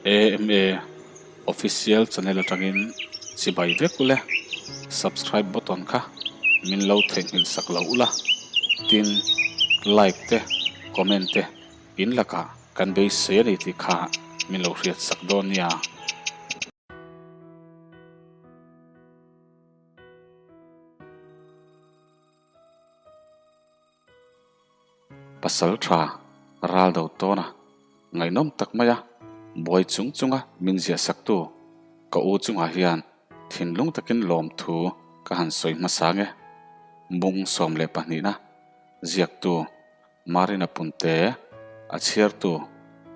AMA Official channel atangin chibai vek ule, subscribe button kha min lo theihnghilh sak lo ula, tin like te comment te in lakah kan beisei a ni tih kha min lo hriat sak dawn nia. Pasal tha ral do tawn a, ngaihnawm tak mai a, buai chung chunga min ziah saktu ka u chungah hian thinlung takin lawmthu ka han sawi hmasa nge. Bung 12 na ziaktu Marina Punte, a chhiartu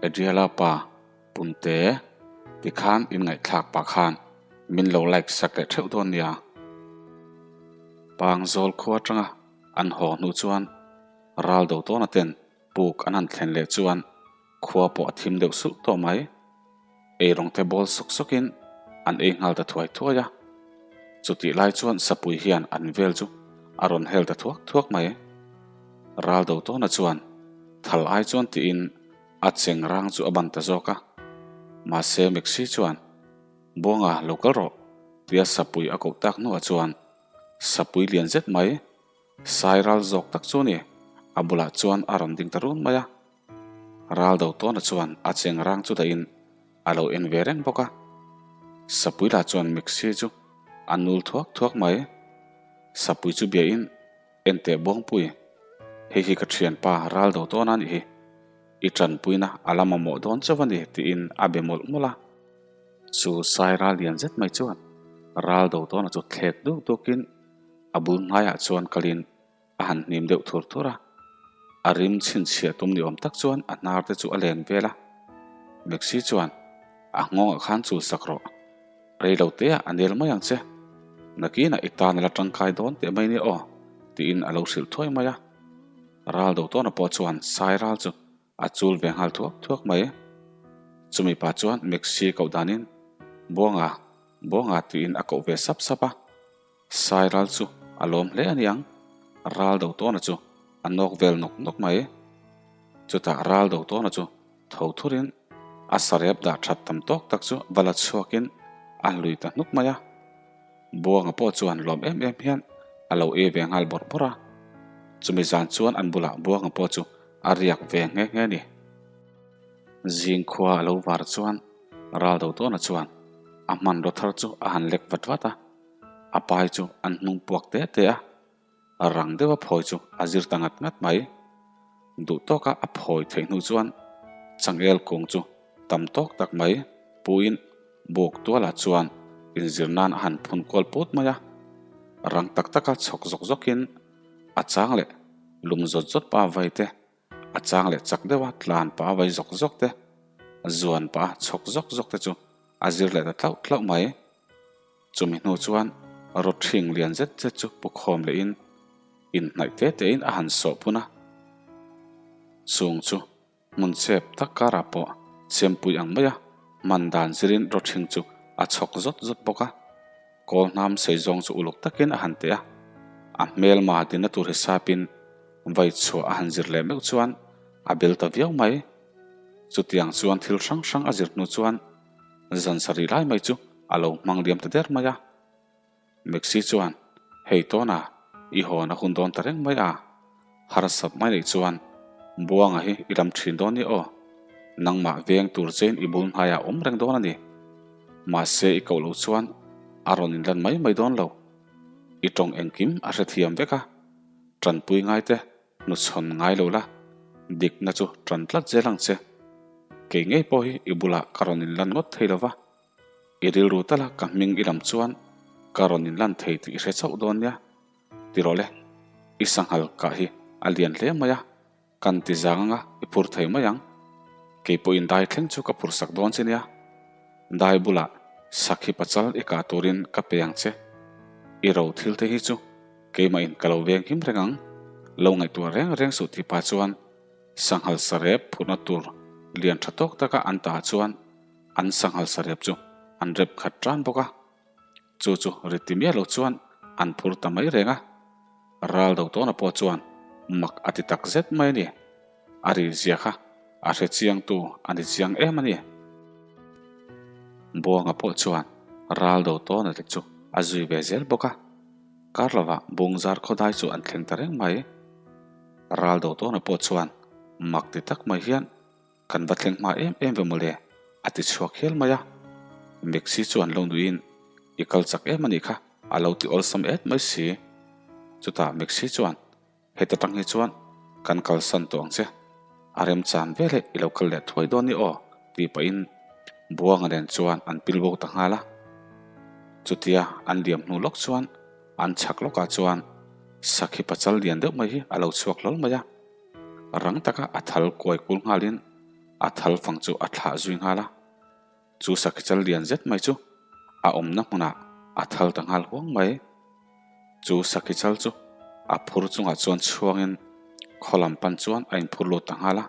Adriela pa Punte tikhan inngaihthlak pah khan min lo like sak leh theuh dawn nia. Pangzawl khua atanga an haw hnu chuan ral do tawna ten puk an han thlen leh chuan khua pawh a thim deuh sulh tawh mai. Eirawng te bawl sawk sawkin an ei nghal ta thuai thuai a. Chutih lai chuan sapui hian an vel chu a rawn hel ta thuak thuak mai. Ral do tawna chuan thal ai chuan tiin a cheng rang chu a ban ta zawk a. Mahse Mixi chuan, Buanga lo kal rawh, tia sapui a koh tak hnuah chuan Sapui lian zet mai, sai ral zawk tak chu ni, a bulah chuan a rawn ding ta run mai a. Ral do tawna chuan a cheng rang chu dahin a lo en ve reng bawk a. Sapui lah chuan Mixi chu a nul thuak thuak mai. Sapui chu biain en teh Buangpui, hei hi ka thianpa ral do tawna a nih hi, i tanpuina a la mamawh dawn chauh a ni tiin a be mawlh mawlh a. Chu sai ral lian zet mai chuan ral do tawna chu thlek duk dukin a bul hnaiah chuan kalin a han hnim deuh thur thur a. A rim chhinchhiah tum ni awm tak chuan a hnar te chu a len vel a. Mexi chuan a nghawngah khan chul sak rawh. Rei lo te ah a nel mai ang che. Nakinah i tan a la tangkai dawn teh mai nia aw tiin a lo hrilh thuai mai a. Ral do tawna pawh chuan sai ral chu A chul ve nghal thuak thuak mai. Chumi pa chuan Mexi koh danin Buanga, Buanga tiin a koh ve sap sap a. Sai ral chu a lawm hle a niang, ral do tawna chu a nawk vel nawk nawk mai. Chutah ral do tawna chu tho thurin a sarep dah that tam tawk tak chu va la chhuakin a hlui ta hnuk mai a. Buanga pawh chuan lawm em em hian a lo ei ve nghal bawrh bawrh a. Chumi zan chuan an bulah Buanga pawh chu a riak ve nghe nghe a ni. Zing khua a lo var chuan Raldo tawna chuan a hmanraw thar chu a han lek vat vat a, a pai chu an hnung puak te te a, rang deuha phawi chu a zir ta ngat ngat mai. Duh tawka a phawi theih hnu chuan changel kung chu tam tawk tak mai puin buk tualah chuan inzir nan a han phun kual put mai a, rang tak taka chhawk zawk zawkin a chang leh lum zawt zawt pa vai te, a chang leh chak deuha tlan pa vai zawk zawk te, zuan pa chhawk zawk zawk te chu a zir leh ta tlauh tlauh mai. Chumi hnu chuan rawthing lian zet zet chu pu khawm lehin inhnaih te tein a han sawh phun a. Chung chu hmun chep tak karah pawh chempui ang maia hman dan zirin rawthing chu a chhawk zawt zawt bawk a. Kawl hnam sei zawng chu uluk takin a han teh a. A hmelma dinna tur hisapin vai chhuah a han zir leh meuh chuan a bel ta viau mai. Chutiang chuan thil hrang hrang a zir hnu chuan Zan sarih lai mai chu a lo hmang liam ta der mai a. Mexi chuan, Hei tawna, i hawn a hun dawn ta reng mai a. Harsat mai neih chuan Buanga hi i lam thin dawn ni aw. Nangmah veng tur chein i bul hnaiah a awm reng dawn a ni. Mahse i koh loh chuan a rawn inlan mai mai dawn lo. I tawng engkim a hrethiam vek a, tanpui ngaite Hnuchhawn ngai lo la, dikna chu tan tlat zel ang che. Kei ngei pawh hi i bulah ka rawn inlan ngawt thei lo va, i rilru tala ka hming i lam chuan ka rawn inlan thei tih i hre chauh dawn nia. Ti rawh le, i sanghal kah hi a lian hle mai a, kan ti zang anga i phur thei mai ang. Kei pawhin dai thleng chu ka phur sak dawn che nia. Dai bulah sakhi pachal i kah turin ka pe ang che. I ro thil te hi chu Keimah in ka lo veng him reng ang, lo ngaihtuah reng reng suh tih pah chuan sanghal sarep phurhna tur lian tha tawk taka an tah chuan an sanghal sarep chu an rep khat tan bawk a. Chu chu ri ti miah lo chuan an phur ta mai reng a. Ral do tawna pawh chuan mak a ti tak zet mai a ni. A ri zia kha a hre chiangtu a ni chiang em a ni. Buanga pawh chuan ral do tawn a te chu a zui ve zel bawk a. Kar lovah Bungzar khawdai chu an thleng ta reng mai. Ral do tawna pawh chuan mak ti tak mai hian Kan va thleng hma em em ve mawle, a ti chhuak hial mai a. Mexi chuan lo nuiin, I kal chak em a nih kha, a lo ti awlsam et mai si. Chutah Mexi chuan, Heta tang hi chuan kan kalsan tawh ang che, a remchan veleh i lo kal leh thuai dawn ni aw, tih pahin Buanga nen chuan an pil bo ta nghal a. Chutia an liam hnu lawk chuan an chhak lawkah chuan sakhi pachal lian deuh mai hi a lo chhuak hlawl mai a. Rang taka a thal kuai kul nghalin a thal fang chu a thlah zui nghal a. Chu sakhi chal lian zet mai chu a awmna hmunah a thal ta nghal huang mai. Chu sakhi chal chu a phur chungah chuan chhuangin khaw lam pan chuan a inphur lut ta nghal a.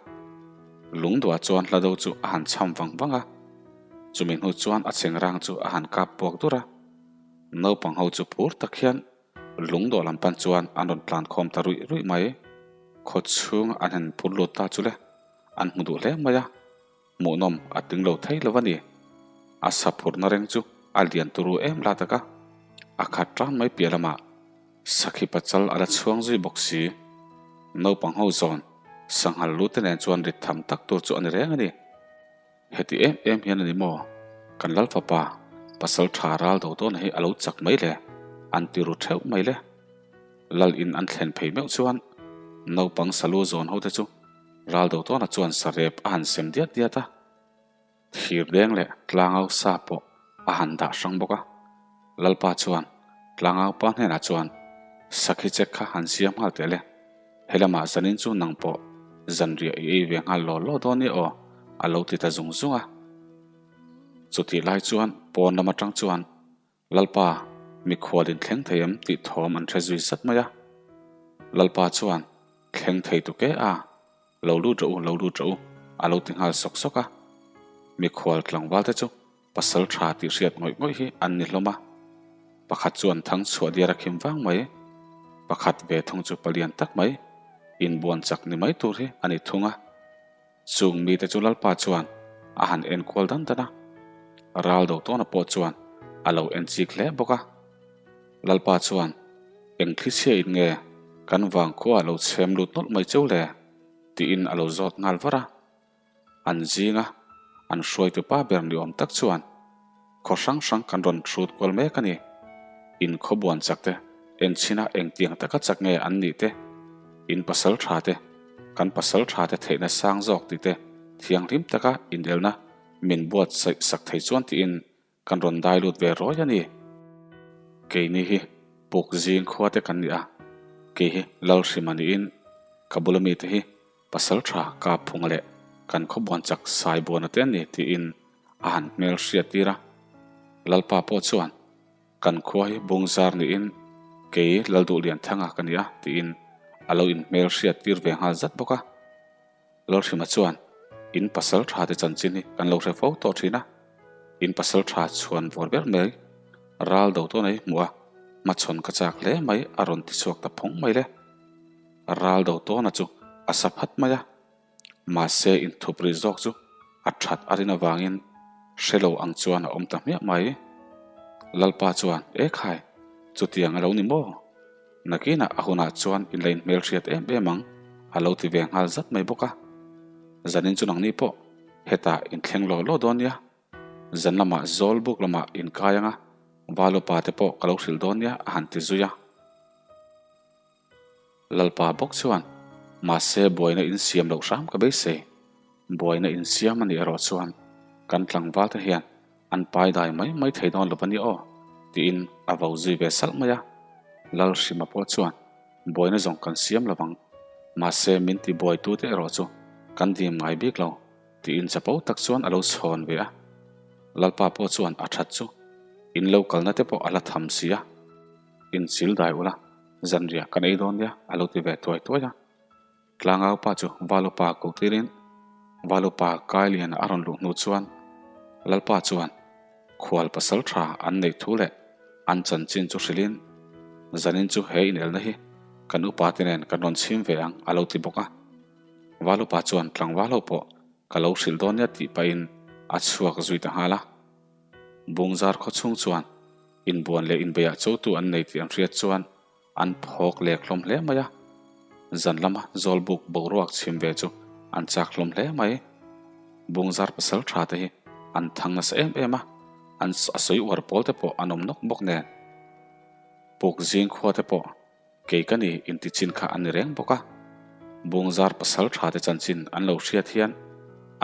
Lungduah chuan hlado chu a han cham vang vang a. Chumi hnu chuan a chengrang chu a han kap puak dur a. Naupang ho chu phur tak hian Lungdawh lam pan chuan an rawn tlan khawm ta ruih ruih mai. Khaw chhung an han phur lut ta chu le, an hmu duh hle mai a, hmuhnawm a tling lo thei lo a ni. A sa phurna reng chu a lian turu em la tak a, a khat tan mai piah lamah sakhi pachal a la chhuang zui bawk si. Naupang ho zawn sanghal lu te nen chuan rit tham tak tur chu a ni reng a ni. Heti em em hian a ni maw? Kan Lal fapa pasal tha ral do dawn hi a lo chak mai le, an ti ru theuh mai le. Lal in an thlen phei meuh chuan naupang salu zawn ho te chu ral do dawnah chuan sarep a han sem diat diat a. Thir deng leh tlangau sa pawh a han dah hrang bawk a. Lalpa chuan tlangau pa hnenah chuan sakhi chek kha han siam nghal teh le. Helamah zanin chu nang pawh zanriah i ei ve nghal law law dawn nia aw, a lo ti ta zung zung a. Chutih lai chuan pawn lam atang chuan Lalpa mikhual in thleng thei em tih thawm an hre zui zat mai a. Lalpa chuan thleng thei tu ke a, lo lut rawh u, lo lut rawh u, a lo ti nghal sawk sawk a. Mikhual tlangval te chu Pasal tha tih hriat ngawih ngawih hi an ni hlawm a, pakhat chuan thang chhuah diar a khim vang mai, pakhat ve thung chu palian tak mai, inbuan chak ni mai tur hi a ni thung a. Chung mite chu Lalpa chuan a han enkual dan dan a, ral do tawna pawh chuan a lo en chik hle bawk a. Lalpa chuan, Eng thlichhia in nge kan vangkhua lo chhem lut nawlh mai cheu le? tiin a lo zawt nghal var a. An zinga an hruaitu pa ber ni awm tak chuan khaw hrang hrang kan rawn hrut kual mek a ni. In khaw buan chak te, enchhina engtiang taka chak nge an nih te, in pasal tha te, kan pasal tha te theihna sang zawk tih te thianghlim taka inelna min buatsaih sak thei chuan tiin Kan rawn dai lut ve rawi a ni. Keini hi puk zing khua te kan ni a, kei hi Lalhrima niin ka bula mite hi pasal tha ka phunga leh kan khawbuan chak Saibuana te an ni tiin a han hmel hriat tir a. Lalpa pawh chuan kan khua hi Bungzar niin kei Lalduhlianthanga ka ni a tiin a lo inhmel hriat tir ve nghal zat bawk a. Lalhrima chuan, In pasal tha te chanchin hi kan lo hre fo tawh thin a, in pasal tha chhuan vawr ber mai, ral do tawn ei hmuh a, hmachhawn ka chak hle mai a rawn ti chhuak ta phawng mai le. Ral do tawna chu a sa phat mai a, mahse inthup rih zawk chu a that a rin avangin hre lo ang chuan a awm ta hmiah mai. Lalpa chuan, E khai, chutiang a lo ni maw? Nakinah a hunah chuan in la inhmelhriat em em ang, a lo ti ve nghal zat mai bawk a. Zanin chu nangni pawh hetah in thleng law law dawn nia. Zan lamah zawl buk lamah in kai ang a, Valupa te pawh ka lo hrilh dawn nia a han ti zui a. Lalpa bawk chuan, Mahse buaina in siam loh hram ka beisei. Buaina in siam a nih erawh chuan kan tlangval te hian An pai dai mai mai thei dawn lo va ni aw, tiin a vo zui ve salh mai a. Lalhrima pawh chuan, Buaina zawng kan siam lo vang, mahse min ti buaitute erawh chu kan dim ngai bik lo, tiin chapo tak chuan a lo chhawn ve a. Lalpa pawh chuan a that chu in lo kalna te pawh a la tham si a, inchil dai ula, zanriah kan ei dawn nia, a lo ti ve tuai tuai a. Tlangau pa chu Valupa ko tirin Valupa Kailian a rawn luh hnu chuan Lalpa chuan khual pasal tha an neih thu leh an chanchin chu hrilhin zanin chu he inelna hi kan upa te nen kan rawn chhim ve ang a lo ti bawk a. Valupa chuan tlangval ho pawh ka lo hrilh dawn nia tih pahin a chhuak zui ta nghal a. Bungzar khaw chhung chuan inbuan leh inbeiah chotu an nei tih an hriat chuan an phawk lek hlawm hle mai a. Zan lama Zawlbuk boruak chhim ve chu an chak hlawm hle mai. Bungzar pasal tha te hi an thang nasa em em a, an a sawi uar pawl te pawh an awm nawk bawk nen. Puk zing khua te pawh kei ka ni inti chin kha an ni reng bawk a. Bungzar pasal tha te chanchin an lo hriat hian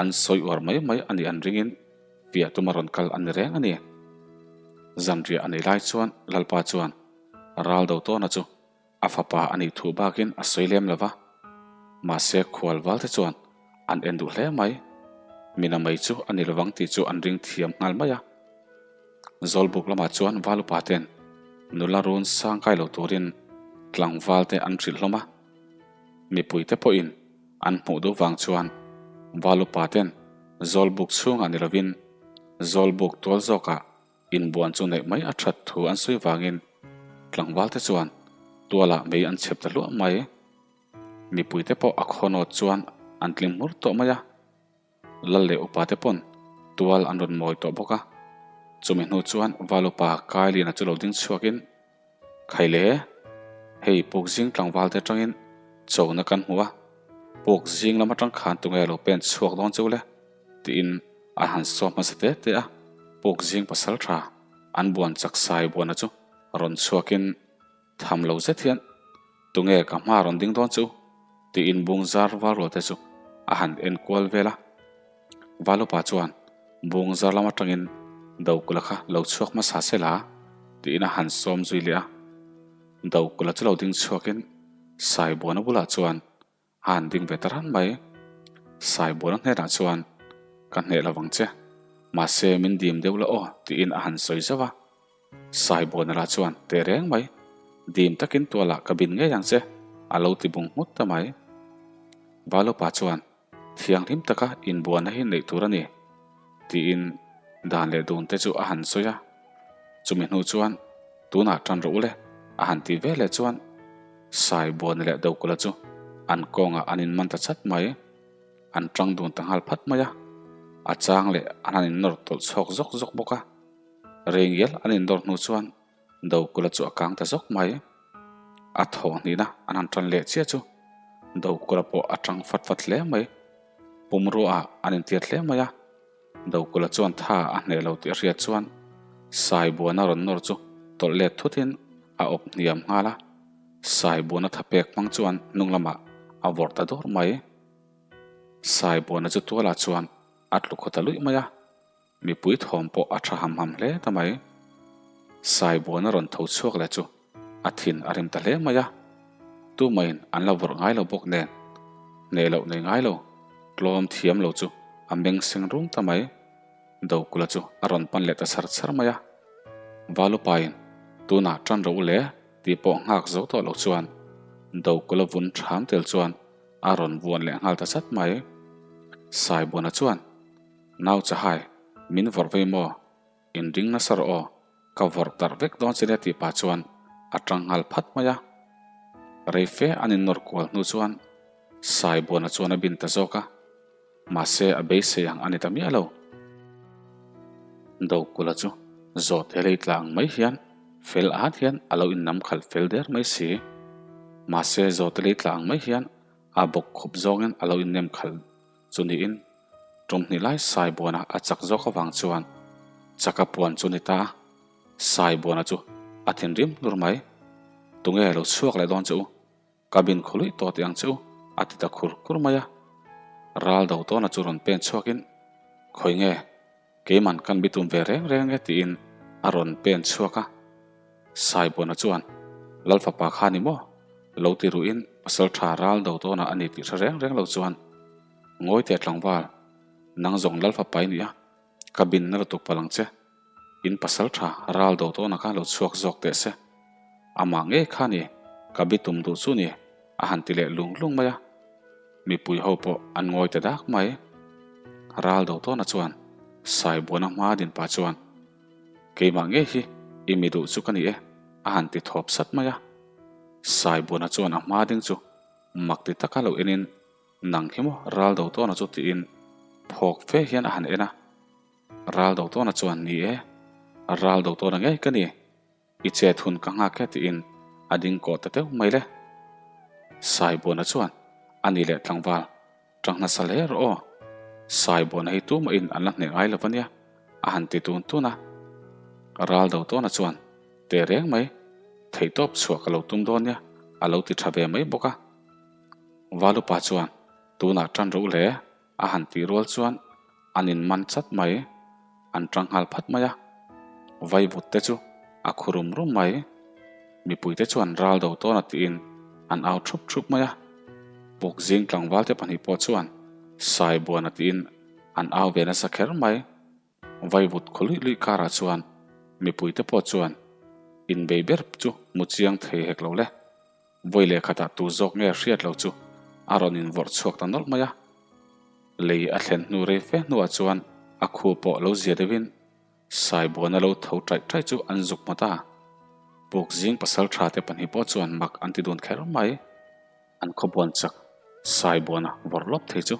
an sawi uar mai mai a nih an ringin piah tuma rawn kal a ni reng a ni. Zanriah a nei lai chuan Lalpa chuan ral do tawna chu a fapa a nih thu bakin a sawi lem lo va. Mahse khual val te chuan an en duh hle mai. Mina mai chu a ni lovang tih chu an ring thiam nghal mai a. Zawlbuk lamah chuan val upa ten nula run sang kai lo turin tlangval te an hrilh hlawm a. Mipui te pawhin an hmuh duh vang chuan val upa ten Zawlbuk chhungah ni lovin Zawlbuk tual zawkah inbuan chu neih mai a that thu an sawi vangin tlangval te chuan tualah mei an chhep ta hluah mai. Mipui te pawh a khawnawt chuan an tling hmur tawh mai a. Lal leh upa te pawn tual an rawn mawi tawh bawk a. Chumi hnu chuan val upa Kailiana chu lo ding chhuakin, Khaile, hei puk zing tlangval te atangin chona kan hmu a, puk zing lam atang khan tunge lo pen chhuak dawn cheu le? tiin a han sawm hmasa te te a. Puk zing pasal tha an buan chak sai buana chu rawn chhuakin, Tham lo zet hian, Tunge ka hma rawn ding dawn chu? tiin bung zar val rual te chu a han en kual vel a. Valupa chuan bung zar lam atangin Dokula kha lo chhuak hmasa se la tiin a han sawm zui leh a. Dokula chu lo ding chhuakin Saibuana bulah chuan A han ding ve ta ran mai. Saibuana hnenah chuan, Ka hneh lo vang che. Mahse, min dim deuh la aw, tiin a han sawi zauh a. Saibuana lah chuan, Teh reng mai. Dim takin tualah ka bin ngei ang che, a lo ti bung nghut ta mai. Valupa chuan, Thianghlim taka inbuana hi neih tur a ni, tiin dan leh dun te chu a han sawi a. Chumi hnu chuan, Tunah tan rawh u le, a han ti ve leh chuan Saibuana leh Dokula chu an kawngah an inman ta chat mai. An tang dun ta nghal phat mai a, a chang leh an han innawr tawlh chhawk zawk zawk bawk a. Reingial an innawr hnu chuan Dokula chu a kang ta zawk mai. A thawh hnihna an han tan leh chiah chu Dokula pawh a tang fat fat hle mai. Pumruaah an intiat hle mai a. Dokula chuan tha a hneh lo tih a hriat chuan Saibuana rawn nawr chu tawlh let thutin a awp hniam nghal a, Saibuana tha pek hmang chuan hnung lamah a vawrh ta dawr mai. Saibuana chu tualah chuan a tlu khaw ta luih mai a, mipui thawm pawh a tha ham ham hle ta mai. Saibuana rawn tho chhuak leh chu a thin a rim ta hle mai a, tumahin an la vawrh ngai lo bawk nen, hneh loh nei ngai lo, tlawm thiam lo chu a meng seng rum ta mai. Dokula chu a rawn pan leh ta char char mai a, Valupain tunah tan rawh u le tih pawh nghak zo tawh lo chuan Dokula vun ṭham tel chuan a rawn vuan leh nghal ta chat mai. Saibuana chuan, Nau Chahai, min vawrh vei maw? Inring nasa rawh aw, ka vawrh tarh vek dawn che nia tih pah chuan a tang nghal phat mai a. Rei fe an innawr kual hnu chuan Saibuana chuan a bin ta zawk a, mahse a beisei ang a ni ta miah lo. Dokula chu zawhte lei tla ang mai hian fel at hian a lo innam khalh fel der mai si. Mahse zawhte lei tla ang mai hian a bawk khup zawngin a lo innem khalh chu niin Tum hnih lai Saibuana a chak zawk avang chuan chaka puan chu ni ta a, Saibuana chu a thinrim hlur mai. Tunge lo chhuak leh dawn che u? Ka bin khawluih tawh tih ang che u, a ti ta khur khur mai a. Ral do tawna chu rawn pen chhuakin, Khawi nge? Keiman kan bitum ve reng reng e tiin a rawn pen chhuak a. Saibuana chuan, Lal fapa kha ni maw? Lo ti ruhin pasal tha ral do tawna a ni tih hre reng reng lo chuan, Ngawi teh tlangval, nang zawng lal fapa i ni a, ka bin na lutuk palh ang che. In pasal tha ral do tawna kha lo chhuak zawk teh se. Amah ngei kha ni, ka bitum duh chu ni, a han ti leh lung lung mai a. Mipui ho pawh an ngawi ta dak mai. Ral do tawna chuan Saibuana hma din pah chuan, Keimah ngei hi i mi duh chu ka ni e, a han ti thawp sat mai a. Saibuana chuan a hma ding chu mak ti taka lo enin, Nang hi maw ral do tawna chu tiin phawk fe hian a han en a. Ral do tawna chuan ni e. Ral do tawna ngei ka ni. I chet hun ka nghak e tiin a ding kawh ta deuh mai le. Saibuana chuan a ni leh tlangval tang nasa hle rawh aw. Saibuana hi tumahin an la hneh ngai lo ania a han ti tun tun a. Ral do tawna chuan teh reng mai theihtawp chhuah ka lo tum dawn nia a lo ti tha ve mai bawk a. Valupa chuan tunah tan rawh u le a han tih rual chuan an in man chat mai, an tang nghal phat mai a, vaivut te chu a khu rum rum mai, mipui te chuan ral do tawn a tiin an au thup thup mai a, puk zing tlangval te pahnih pawh chuan Saibuan a tiin an au ve nasa kher mai, vaivut khaw luih luih karah chuan mipui te pawh chuan inbei ber chu hmu chiang thei hek lo le. Vawi leh khatah tu zawk nge hriat lo chu a rawn invawrh chhuak ta nawlh mai a. Lei a thlen hnu rei fe hnuah chuan a khu pawh lo zia deuhin Saibuana lo tho ṭaih ṭaih chu an zuk hmu ta. Puk zing pasal ṭha te pahnih pawh chuan mak an ti dun kher mai. An khawbuan chak Saibuana vawrh lawp thei chu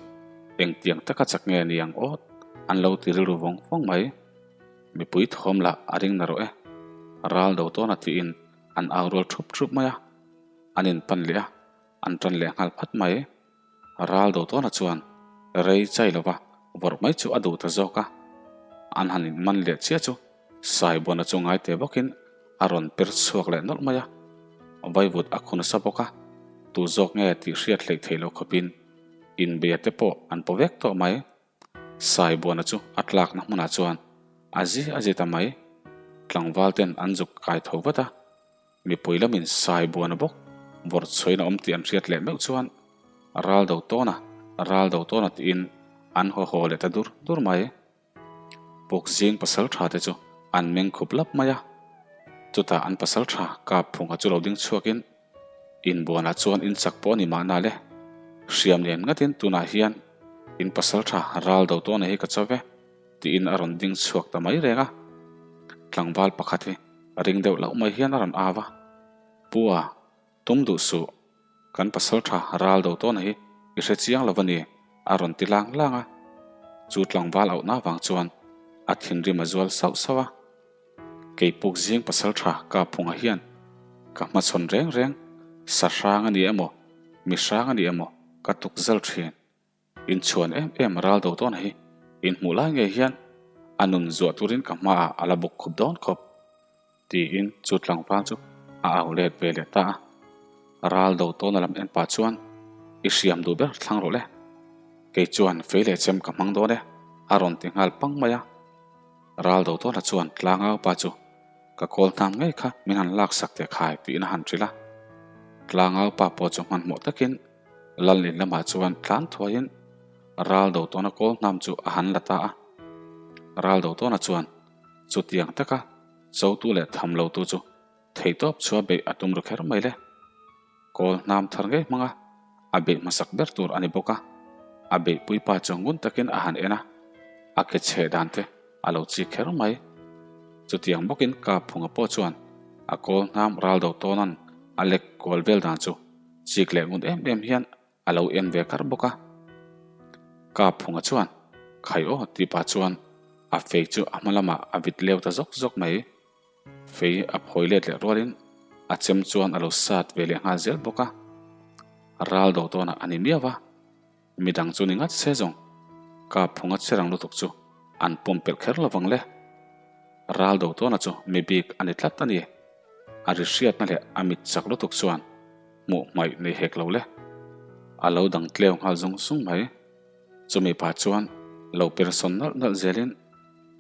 engtiang taka chak nge ni ang awt an lo ti rilru vawng vawng mai. Mipui thawm lah a ring na rawh e. Ral do tawn a tiin An au rual thup thup mai a, an inpan leh a, an tan leh nghal phat mai. Ral do tawna chuan rei chai lova vawrh mai chu a duh ta zawk a, an han inman leh chiah chu Saibuana chu ngai teh bawkin a rawn per chhuak leh nawlh mai a, vaivut a khu nasa bawk a, tu zawk nge tih hriat hleih theih loh khawpin inbeia te pawh an paw vek tawh mai. Saibuana chu a tlakna hmunah chuan a zi a zi ta mai. Tlangval ten an zuk kai tho vat a, mipui lamin Saibuana bawk vawrh chhuain a awm tih an hriat leh meuh chuan ral do tawn a, ral do tawn a tiin an haw haw leh ta dur dur mai. Puk zing pasal tha te chu an meng khup lap mai a, chutah an pasal tha kap phunga chu lo ding chhuakin Inbuanah chuan in chak pawh a ni mahna le. Hriam lian ngatin tunah hian in pasaltha ral do tawna hi ka cho ve tiin a rawn ding chhuak ta mai reng a. Tlangval pakhat hi ring deuh loh mai hian a rawn au a, Pua, tum duh suh, kan pasaltha ral do tawna hi i hre chiang lo a ni a rawn ti lang lang a. Chu tlangval auhna vang chuan a thinrim a zual sauh sauh a. Keipuk zing pasal tha ka phungah hian ka hmachhawn reng reng, sa hrang a ni emaw, mi hrang a ni emaw ka tuk zal thin. Inchhuan em em ral do dawn hi inhmuh lai ngei hian a nun zuah turin ka hmaah a la bawk khup dawn khawp. Tiin chu tlangval chu a au let ve leh ta a. Ral do tawna lam en pah chuan i hriam duh ber thlang rawh le. Kei chuan fei leh chem ka hmang dawn e a rawn ti nghal pang mai a. Ral do tawna chuan tlangau pa chu ka kawl hnam ngei kha min han lak sak teh khai tiin a han hrilh a. Tlangau pa pawh chu hmanhmawh takin Lalin lamah chuan tlan thuaiin Ral do tawna kawl hnam chu a han la ta a. Ral do tawna chuan chutiang taka chotu leh tham lotu chu theihtawp chua beih a tum ru kher mai le. Kawl hnam thar ngei hmanga a beih hmasak ber tur a ni bawk a, a beihpui pa chu ngun takin a han en a, a ke chhe dan te a lo chik kher mai. Chutiang bawkin Kapphunga pawh chuan a kawl hnam ral do tawna'n a lek kual vel dan chu chik leh ngun em em hian a lo en ve kar bawk a. Kapphunga chuan Khai aw tih pah chuan a fei chu a hma lamah a vit leu ta zawk zawk mai. Fei a phawi let leh rualin a chem chuan a lo sat ve leh nghal zel bawk a, ral do tawnah a ni miau a, midang chu ni ngat se zawng ka phunga che rang lutuk chu an pawm pelh kher lo vang le. Ral do tawnah chu mi bik a ni tlat a ni, a ri hriatna leh a mit chak lutuk chuan hmuh hmaih nei hek lo le. A lo dang tleu nghal zung zung mai. Chumi pah chuan lo persawn nalh nalh zelin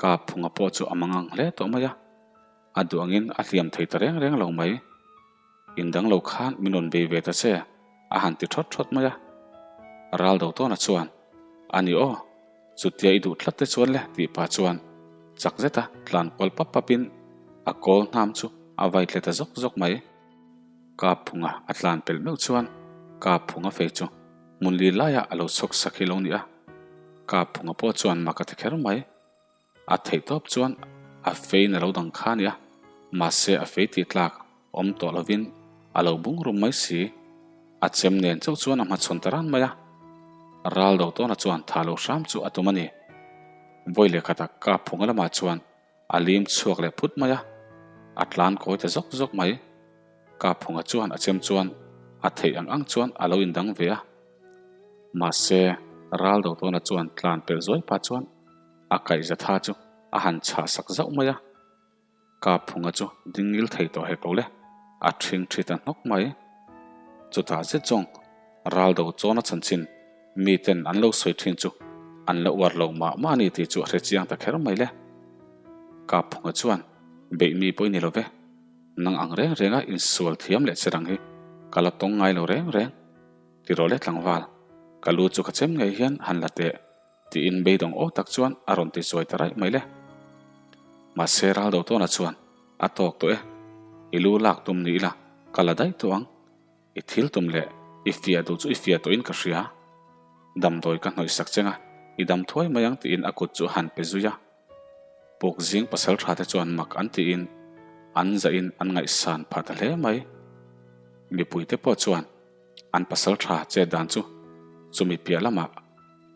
ka phunga pawh chu a mangang hle tawh mai a, a duh angin a hliam thei ta reng reng lo mai. Indang lo khan min rawn bei ve ta che a han ti thawt thawt mai a. Ral do tawna chuan, A ni aw, chutia i duh tlat te chuan le tih pah chuan chak zeta tlan kual pap papin a kawl hnam chu a vai tle ta zawk zawk mai. Ka phunga a tlan pelh meuh chuan ka phunga fei chu hmun li laiah a lo chhawk sak hi lo ni a, ka phunga pawh chuan mak a ti kher mai. A theih tawp chuan a feiin a lo dang kha a ni a, mahse a fei tih tlak awm tawh lovin a lo bung rum mai si. A chem nen chauh chuan a hmachhawn ta ran mai a, ral do tawna chuan tha lo hram chu a tum a ni. Vawi leh khatah ka phunga lamah chuan. A lim chhuak leh phut mai a, a tlan kawi ta zawk zawk mai. Kaphunga chuan a chem chuan a theih ang ang chuan a lo indang ve a. Mahse, Raldotawna chuan tlan pelh zuai pah chuan a kaihza tha chu a han chhah sak zauh mai a. Kaphunga chu ding ngil thei tawh hek lo le, a ṭhing ṭhi ta hnawk mai. Chutah zet zawng Raldo chawna chanchin miten an lo sawi ṭhin chu an la uar lo mah mah a ni tih chu a hre chiang ta kher mai le. Kaphunga chuan beih mi pawh i ni lo ve, nang ang reng renga insual thiam leh che rang hi ka la tawng ngai lo reng reng. Ti rawh le tlangval, ka lu chu ka chem ngei hian han la teh. Tiin beidawng aw tak chuan a rawn ti chuai ta raih mai le. Mahse Raldo tawna chuan a tawk tawh e, i lu lak tum ni ila ka la daih tawh ang, i thil tum leh i fiah duh chu i fiah tawhin ka hria. Damdawi ka hnawih sak cheng a, i dam thuai mai ang tiin a kut chu a han pe zui a. Puk zing pasal tha te chuan mak an tiin an zahin an ngaihsan phah ta hle mai. Mipuite pawh chuan An pasal tha chet dan chu chumi piah lamah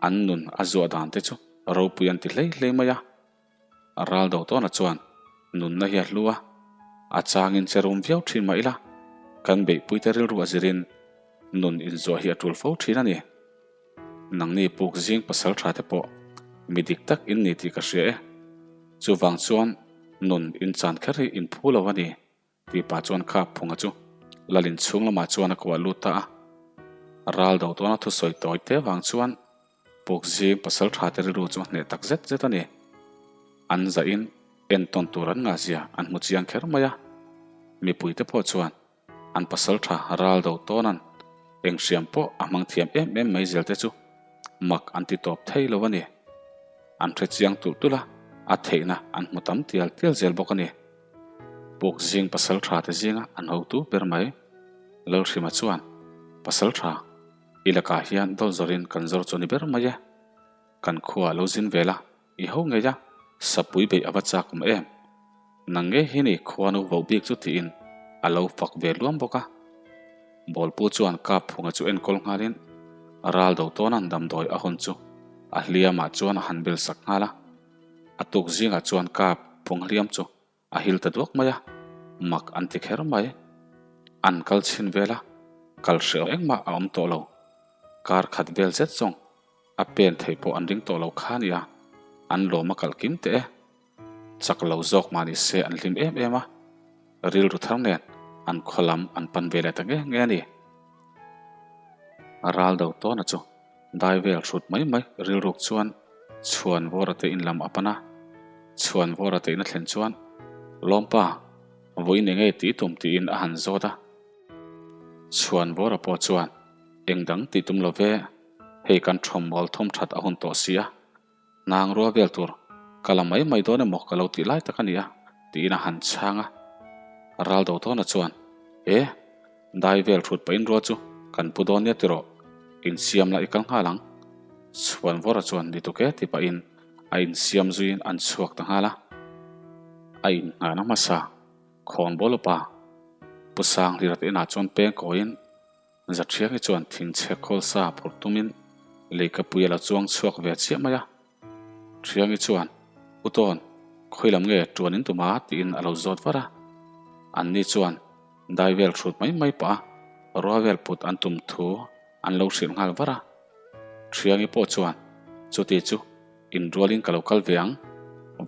an nun a zuah dan te chu ropui an ti hlei hlei mai a. Ral do tawna chuan nunna hi a hlu a, a changin che rum viau thin mah ila kan beihpuite rilru a zirin nun inzuah hi a tul fo thin a ni. Nangni puk zing pasal tha te pawh mi dik tak in ni tih ka hria e. Chuvang chuan nun inchan kher hi inphu lo a ni. Tih pah chuan Khap Phunga chu Lalin chhung lamah chuan a kuah lut ta a. Ral do tawna thusawi tawi te vang chuan Pukzing pasal tha te rilru chu a hneh tak zet zet a ni. An zahin entawn tur an ngahzia an hmu chiang kher mai a. Mipuite pawh chuan an pasal tha ral do tawna'n eng hriam pawh a hmang thiam em em mai zel te chu mak an ti tawp thei lo a ni. An hre chiang tulh tulh a, a theihna an hmu tam tial tial zel bawk a ni. Puk zing pasal tha te zinga an hotu ber mai. Lalhrima chuan, Pasal tha, i lakah hian dawt zawrin kan zawr chu ni ber mai e. Kan khua lo zin vel a, i ho ngei a, sapui beih a va chak awm em? Nang ngei hi ni khuanu voh bik chu tiin a lo fak ve luam bawk a. Bawlpu chuan kap phunga chu enkawl nghalin ral do tawnan damdawi a hawn chu a hliamah chuan a han bel sak nghal a. A tuk zingah chuan kap phung hliam chu a hil ta duak mai a, mak an ti kher mai. An kal chhin vel a, kal hreh engmah a awm tawh lo. Kar khat vel zet zawng a pen thei pawh an ring tawh lo kha nia, an lawm a kalh kim teh e. Chak lo zawk mah ni se an hlim em em a, rilru thar nen an khaw lam an pan ve leh ta nge nge a ni. Ral do tawna chu Dai vel hrut mai mai rilruk chuan chhuan vawra te in lam a pan a, chhuan vawra te in a thlen chuan Lawmpa, vawiin eng nge tih tum tiin a han zawt a. Chhuan vawra pawh chuan eng dang tih tum lo ve, hei kan thawmmawl thawm that a hun tawh si a, Hnang rua vel tur ka la mai mai dawn emaw ka lo tih lai tak a ni a, tiin a han chhang a. Ral do tawna chuan, E, dai vel hrut pahin rua chu kan pu dawn nia tiraw, insiam la i kal nghal ang. Chhuan vawra chuan ni tuk e ti pahin a insiam zuiin an chhuak ta nghal a. A innghahna hmasa khawnbawl upa Pu Sanghlira te inah chuan peng kawiin, Zathiangi chuan thingchhe khawl sa phurh tumin leikapui a la chuang chhuak ve chiah mai a. Thiangi chuan, U Tawn, khawi lam nge tuan in tum a? tiin a lo zawt var a. Anni chuan dai vel hrut mai mai pah a, rua vel put an tum thu an lo hrilh nghal var a. Thiangi pawh chuan, Chuti chu inrualin ka lo kal ve ang,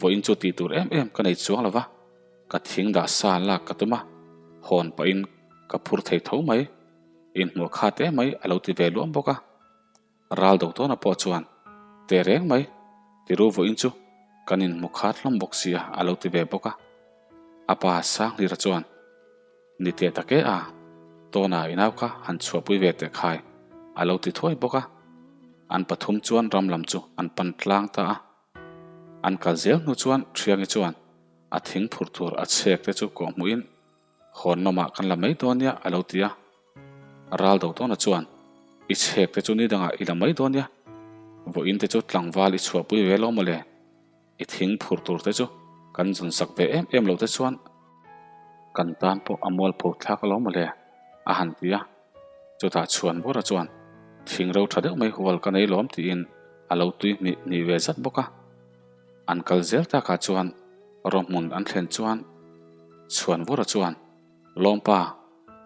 vawiin chu tih tur em em ka nei chuang lo va. Ka thing dah sa lak ka tum a, hawn pahin ka phur thei tho mai. Inhmuh khat em mai a lo ti ve luam bawk a. Ral do tawna pawh chuan, Teh reng mai, tiru vawiin chu kan inhmu khat hlawm bawk sia a lo ti ve bawk a. A pa Sanghlira chuan, Ni teh tak e a, tawna inau kha han chhuahpui ve teh khai a lo ti thuai bawk a. An pathum chuan ram lam chu an pan tlang ta a. An kal zel hnu chuan Thiangi chuan a thing phur tur a chhek te chu kawh hmuhin hawn nawmah kan la mai dawn nia a lo ti a. Ral do tawna chuan i chhek te chu ni dangah i la mai dawn nia, vawiin te chu tlangval i chhuahpui ve lo mawle, i thing phur tur te chu kan zun sak ve em em loh te chuan kan tan pawh a mualpho thlak alawm mawle a han ti a. Chutah chhuan vawra chuan thing ro tha deuh mai hual ka nei lawm tiin a lo tui hnih hnih ve zat bawk a. An kal zel takah chuan Rawhmun an thlen chuan Chhuanvawra chuan, Lawmpa,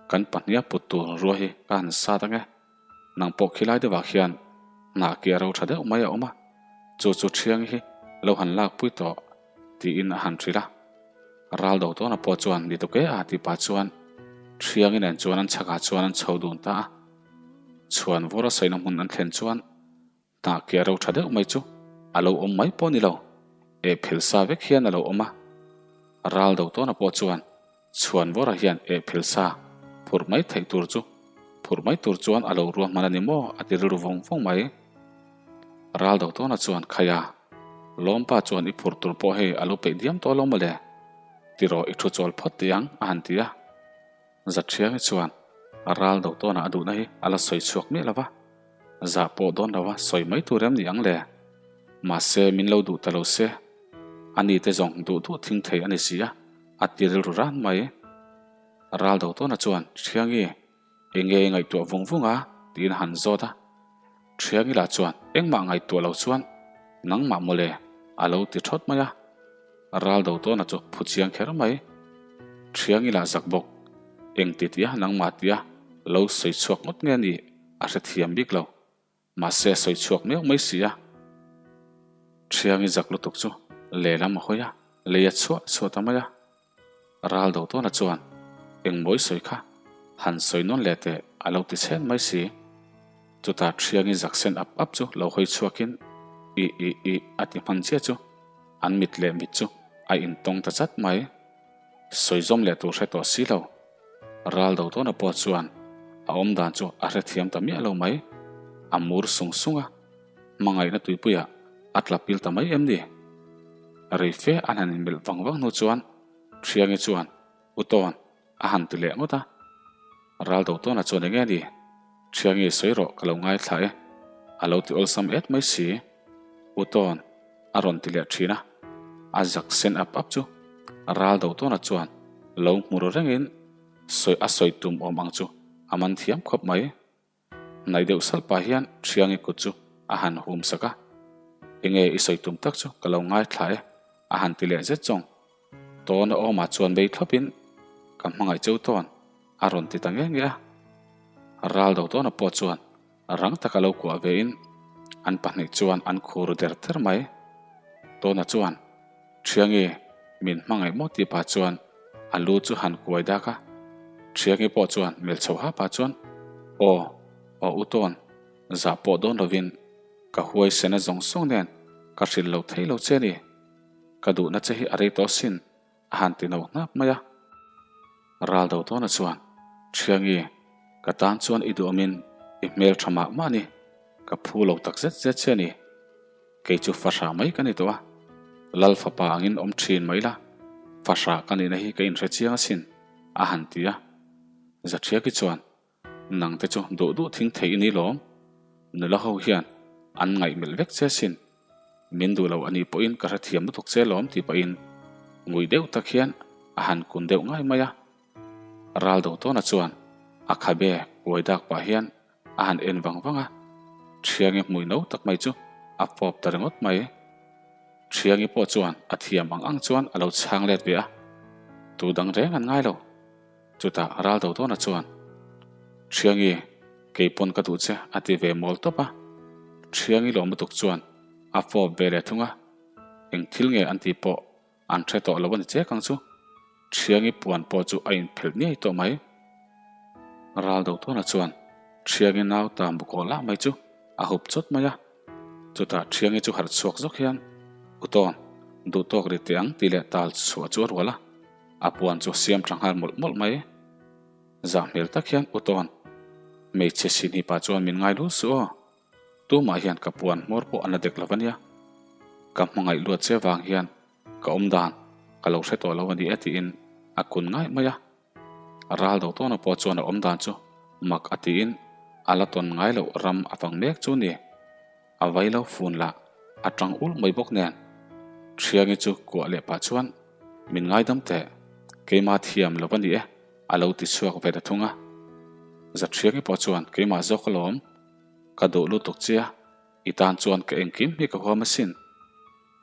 kan pahniha put tur rua hi ka han sat ange. Nang pawh khilai deuhah khian hnah ki a ro tha deuh mai a awm a, chu chu thiang hi lo han lakpui tawh, tiin a han hrilh a. Ral do tawna pawh chuan ni tuk e a tih pah chuan thiangi nen chuan an chhakah chuan an chho dun ta a. Chhuanvawra sawina hmun an thlen chuan Hnah ki a ro tha deuh mai chu a lo awm mai pawh ni lo, eh phel sa vek hian a lo awm a. Ral do tawna pawh chuan Chhuanvawra hian eh phel sa phurh mai theih tur chu phurh mai tur chuan a lo ruahman a ni maw a ti rilru vawng vawng mai. Ral do tawna chuan Khaia, Lawmpa chuan i phurh tur pawh hei a lo peih diam tawh lo mawle, tiraw i thu chawl phawt tih ang a han ti a. Zathiangi chuan a ral do tawnah a duhna hi a la sawi chhuak miah lo va, zah pawh dawn lo a sawi mai tur em ni ang le? Mahse min lo duh ta lo se, a ni te zawng duh duh thing thei a ni si a, a ti rilru ran mai. Ral do tawna chuan Thiangi, enge i ngaihtuah vung vung a? tiin a han zawt a. Thiangi lah chuan engmah ngaihtuah lo chuan nangmah mawle a lo ti thawt mai a. Ral do tawna chu phu chiang kher mai. Thiangi lah zak bawk. Eng ti tia nangmah tia lo sawi chhuak ngawt nge ni a hrethiam bik lo. Mahse a sawi chhuak miau mai si a. Thiangi zak lutuk chu lehlam a hawi a, lei a chhuah chhuah ta mai a. Ral do tawna chuan engmawi sawi kha han sawi nawn leh teh a lo ti chhen mai si. Chutah Thiangi zak sen ap ap chu lo hawi chhuakin i i i a ti hman chiah chu an mit leh mit chu a intawng ta chat mai. Sawi zawm leh tur hre tawh si lo. Ral do tawna pawh chuan a awm dan chu a hrethiam ta miah lo mai. A mur sung sung a, hmangaihna tuipuiah a tla pil ta mai em ni? Rei fe an han inmelh vang vang hnu chuan Thiangi chuan U Tawn a han ti leh ngawt a. Ral do Tawna chuan enge ni? Thiangi sawi rawh ka lo ngaithla e a lo ti awlsam et mai si. U Tawn a rawn ti leh thin a, a zak sen ap ap chu Ral do Tawna chuan lo hmu ru rengin sawi a sawi tum awm ang chu a man thiam khawp mai. Hnaih deuh salh pah hian Thiangi kut chu a han hum sak a, Enge i sawi tum tak chu ka lo ngaithla e, a han ti leh zet zawng. Tawn a awmah chuan bei thlawpin, Ka hmangaih cheu tawn, a rawn ti ta nge nge a. Ral do tawna pawh chuan rang taka lo kuah vein an pahnih chuan an khur der der mai. Tawna chuan, Thiangi, min hmangaih maw tih pah chuan a lu chu han kuai dak a. Thiangi pawh chuan mel chho ha pah chuan, Aw, aw u tawn, zah pawh dawn lovin ka huai sena zawng zawng nen ka hrilh lo thei lo che ni. Ka duhna che hi a rei tawh sin, a han ti no hnap mai a. Ral do tawna chuan, Thiangi, ka tan chuan i duhawmin i hmel tha mah mah ni, ka phu lo tak zet zet che ni. Kei chu fahrah mai ka ni tawh a, Lal fapa angin awm thin mai la, fahrah ka nihna hi ka inhre chiang asin, a han ti a. Zathiaki chuan, Nang te chu duh duh thing thei i ni lawm, nula ho hian an ngaihmelh vek che asin, min duh lo a nih pawhin ka hrethiam lutuk che lawm tih pahin ngui deuh tak hian a han kun deuh ngai mai a. Ral do tawna chuan a khabe kuai dak pah hian A han en vang vang a, Thiangi hmui no tak mai chu a fawp ta ringawt mai. Thiangi pawh chuan a thiam ang ang chuan a lo chhang let ve a, tu dang reng an ngai lo. Chutah Raldodawna chuan, Thiangi, kei pawn ka duh che a ti ve mawl tawp a. Thiangi lawm lutuk chuan a fawp ve leh thung a, eng thil nge an tih pawh An hre tawh lo a ni chek ang chu. Thiangi puan pawh chu a inphelh ngei tawh mai. Ral Dotawna chuan Thiangi nau ta mukawh lah mai chu a hup chawt mai a. Chutah Thiangi chu harh chhuak zawk hian, Utawn, duh tawk ri teh ang tih leh tal chhuah chu a rual a. A puan chu a siam tha nghal mawlh mawlh mai. Zah hmel tak hian, Utawn, hmeichhe sinhi pah chuan min ngai lul suh aw. Tumah hian ka puan hmawr pawh an la dek lo a nia. Ka hmangaih luat che vang hian ka awm dan ka lo hre tawh lo a ni e tiin a kun ngaih mai a. Ral do tawna pawh chuan a awm dan chu mak a tiin a la tawn ngai loh ram a fang mek chu ni. A vai lo fun lah a tang ulh mai bawk nen. Thiangi chu kuah leh pah chuan min ngaidam teh, keimah thiam lo a ni e a lo ti chhuak ve ta thung a. Zathiangi pawh chuan keimah zawk alawm. Ka duh lutuk che a, i tan chuan ka engkim hi ka huam asin.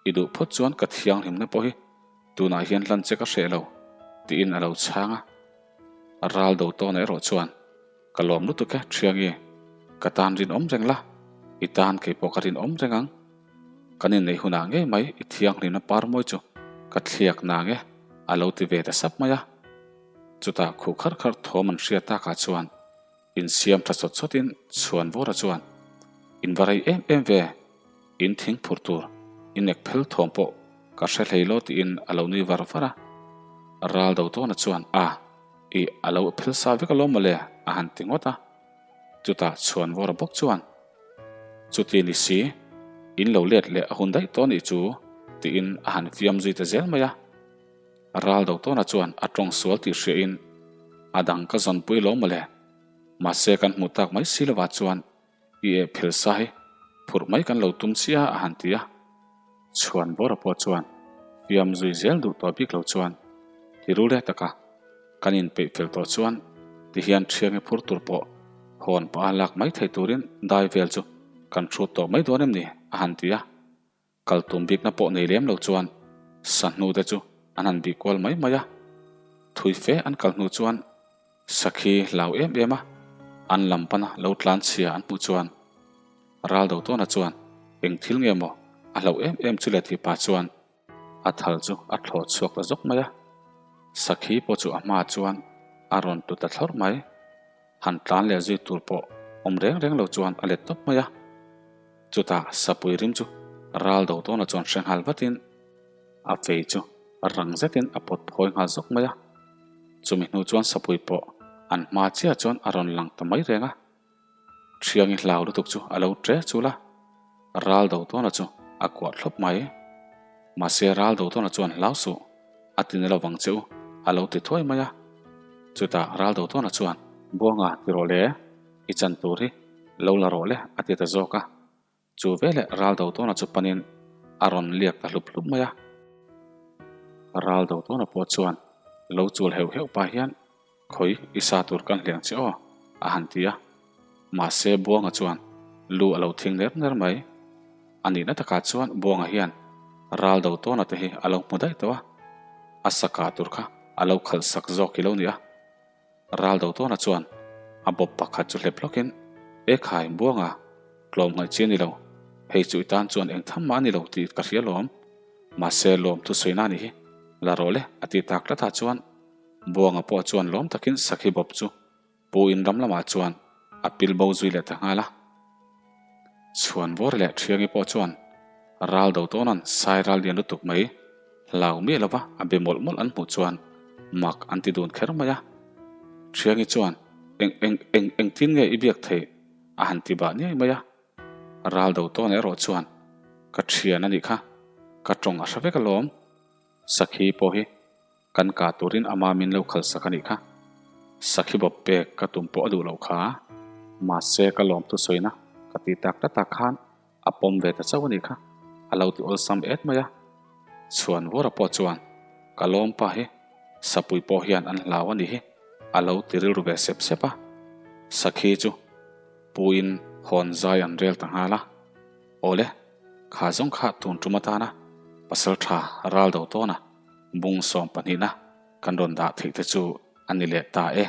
I duh phawt chuan ka thianghlimna pawh hi. Tunah hian hlan che ka hreh lo, tiin a lo chhang a. Ral do tawn erawh chuan, Ka lawm lutuk e, Thiangi. Ka tan rinawm reng la, i tan kei pawh ka rinawm reng ang. Kan inneih hunah ngei mai i thianghlimna par mawi chu ka thliak nang e, a lo ti ve ta sap mai a. Chutah khuh kharh kharh thawm an hriat takah chuan insiam tha sawt sawtin Chhuanvawra chuan, In va rei em em ve, in thing phurh tur in ek phel thawm pawh ka hre hlei lo tiin a lo nui var var a. Ral Dotawna chuan, A, i a lo phel sa vek alawm mawle a han ti ngawt a. Chutah Chhuanvawra bawk chuan, Chuti ni si, in lo let leh a hun daih tawh anih chu tiin a han fiam zui ta zel mai a. Ral Dotawna chuan a tawng sual tih hriain a dang ka zawnpui lo mawle. Mahse kan hmuh tak mai si lovah chuan i eh phel sa hi phurh mai kan lo tum chiah a han ti a. Chhuan Bawra pawh chuan fiam zui zel duh tawh bik lo chuan ti ru leh taka kan inpeih fel tawh chuan tihian thiangi phur tur pawh hawn pah a lak mai thei turin dai vel chu kan hrut tawh mai dawn em ni a han ti a. Kal tum bikna pawh nei lem lo chuan sahnu te chu an han bih kual mai mai a. Thui fe an kal hnu chuan sakhi hlau em em a, an lam pana lo tlan chhia an hmuh chuan ral do tawna chuan eng thil nge maw a hlauh em em chu le tih pah chuan a thal chu a thlawh chhuak ta zawk mai a. Sakhi pawh chu a hmaah chuan a rawn tlu ta thlawrh mai. Han tlan leh zui tur pawh awm reng reng lo chuan a let tawp mai a. Chutah sapui rim chu ral do tawna chuan hre nghal vatin a fei chu rang zetin a pawt phawi nghal zawk mai a. Chumi hnu chuan sapui pawh an hma chiah chuan a rawn lang ta mai reng a. Thiangi hlau lutuk chu a lo tre chul a, ral do tawna chu a kuah thlawp mai. Mahse ral do tawna chuan hlau suh, a ti na lovang che u, a lo ti thuai mai a. Chutah ral do tawna chuan, Buanga ti rawh le, i chan tur hi lo la rawh le, a ti ta zawk a. Chu veleh ral do tawna chu panin a rawn liak ta hlup hlup mai a. Ral do tawna pawh chuan lo chul heuh heuh pah hian, Khawi, i sa tur kan hliang che aw, a han ti a. Mahse Buanga chuan lu a lo thing ner ner mai. A nihna takah chuan Buanga hian ral do tawna te hi a lo hmu daih tawh a, a sa kah tur kha a lo khalh sak zawk hi lo ni a. Ral do tawna chuan a bawp pakhat chu hlep hlawkin, E khai, Buanga, tlawm ngaih chi a ni lo. Hei chu i tan chuan eng tham mah a ni lo tih ka hria lawm. Mahse lawm thusawi na a nih hi. La rawh le, a ti tak tlatah chuan Buanga pawh chuan lawm takin sakhi bawp chu Pu in ram lamah chuan a pil bo zui leh ta nghal a. Chhuan vawr leh Thiangi pawh chuan ral do tawna'n sai ral lian lutuk mai hlau miah lova a be mawlh mawlh an hmuh chuan mak an ti dun kher mai a. Thiangi chuan eng eng eng engtin nge i biak theih a han ti bah niai mai a. Ral do tawn erawh chuan ka thian a nih kha, ka tawng a hre vek alawm. Sakhi pawh hi Kan kah turin ama min lo khal sak a nih kha. Sakhi bawp pek ka tum pawh a duh loh kha. Mahse ka lawm thusawina ka ti tak tlat ah khan a pawm ve ta chauh a nih kha. A lo ti awlsam et mai a. Chhuan Vawra pawh chuan ka lawm pa hi sapui pawh hian an hlau a nih hi a lo ti rilru ve sep sep a. Sakhi chu puin hawn zai an rel ta nghal a. Awle, kha zawng kha tun tum atana pasal tha ral do tawn a. Bung sawm pahnihna kan rawn dah theih te chu a ni leh ta e.